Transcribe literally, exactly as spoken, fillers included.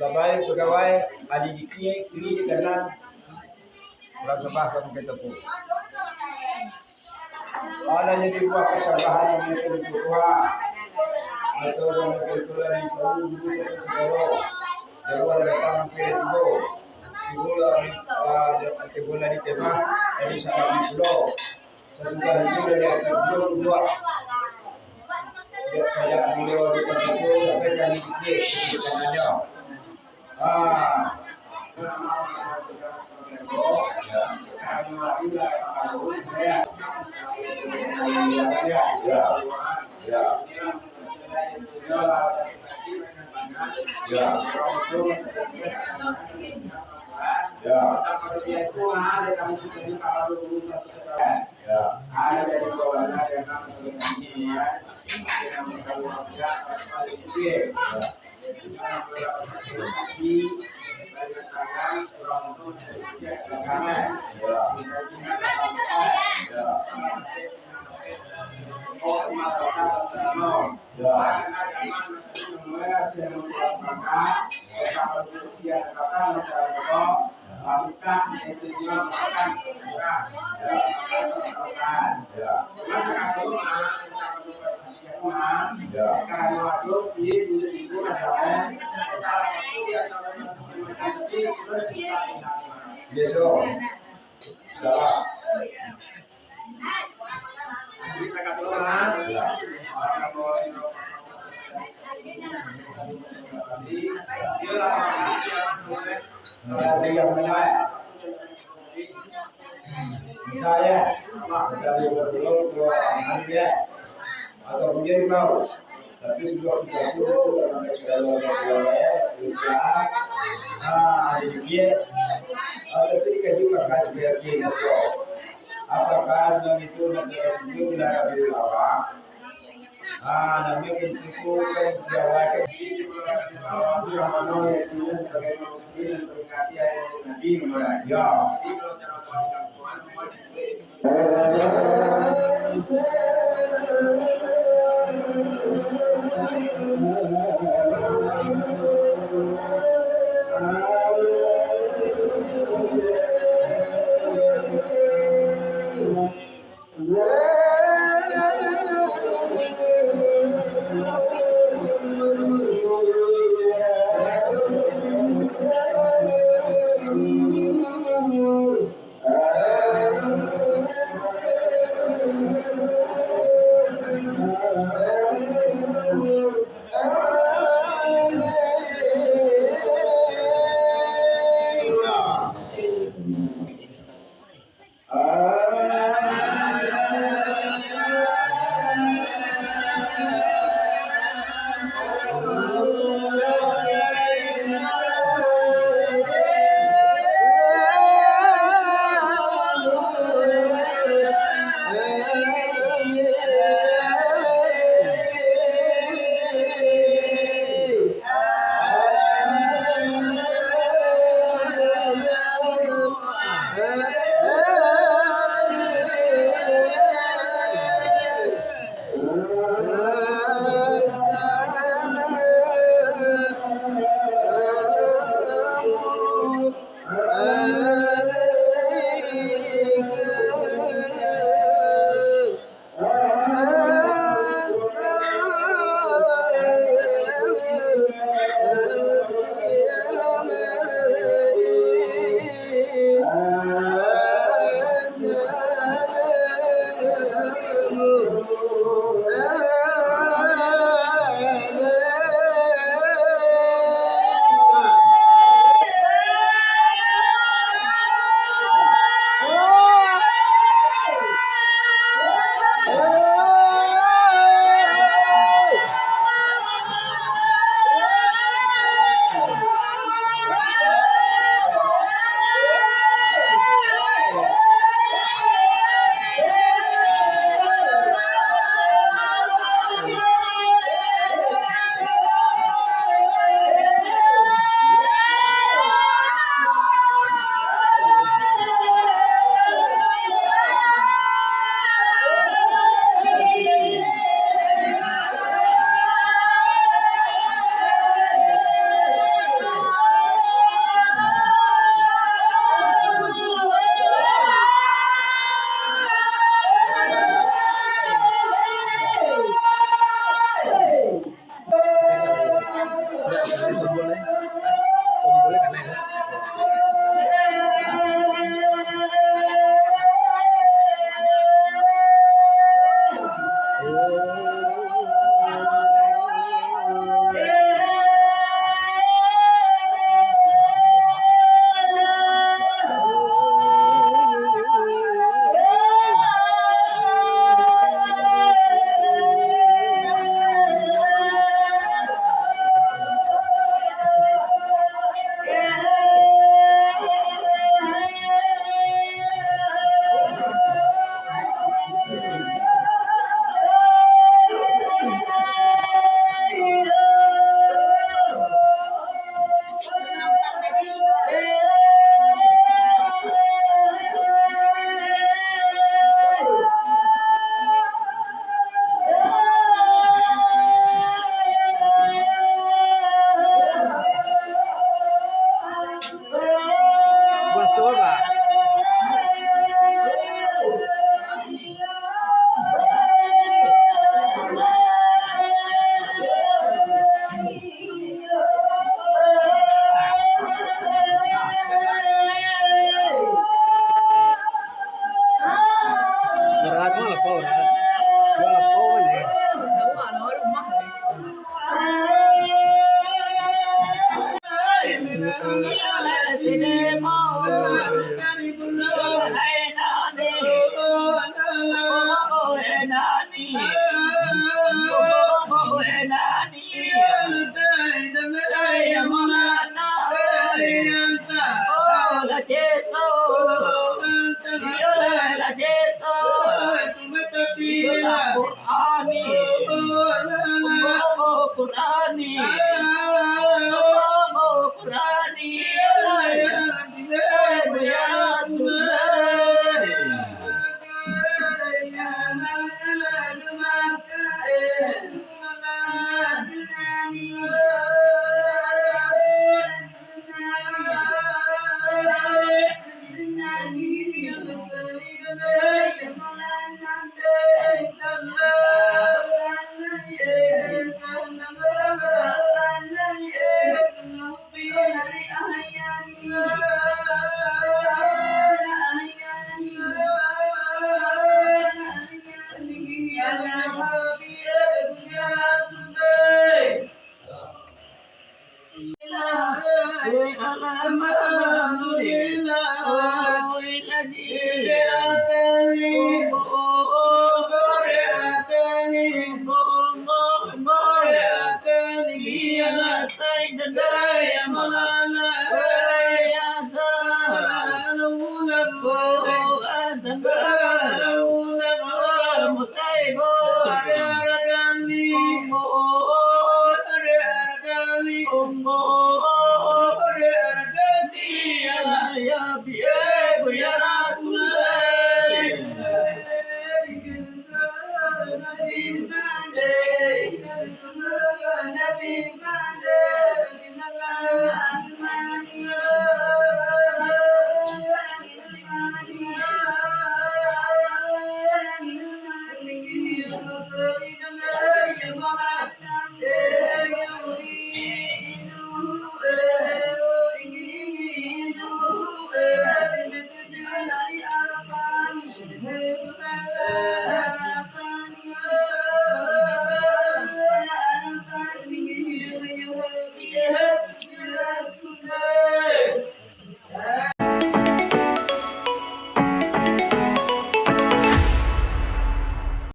Labai pagawai, ahli dikia, kiri kanan, urang sambah ka Bukik Tapu. Alah jadi buah kasambahan yang macam tu, Tuhan. Macam urang macam tu lah, di jauah dulu sampai segalo. Jauah datang sampai tibo. Tibo lah, ah, tibo lah di tengah, jadi salam pulo. Sasudah itu dari atas pulo, duduak. Sajak pulo di tengah pulo sampai kami dikit, katanyo. Ah. Ya, ya, ya. Ya. Ya. Ya. Ya. Biaso. Salah. Ya. Saya, dari Bengkulu, Pulau Angin, ya. Atau punya di bawah. Tapi sudah kita sudah, sudah sampai segala macam, ya. Sudah. Ah, ada dikit. Ah, tapi dikaji makan sebagai apa? Apakah dalam itu nanti ada video bila ada video apa? Ah, namonyo pintu tu kan siawakan. Ya.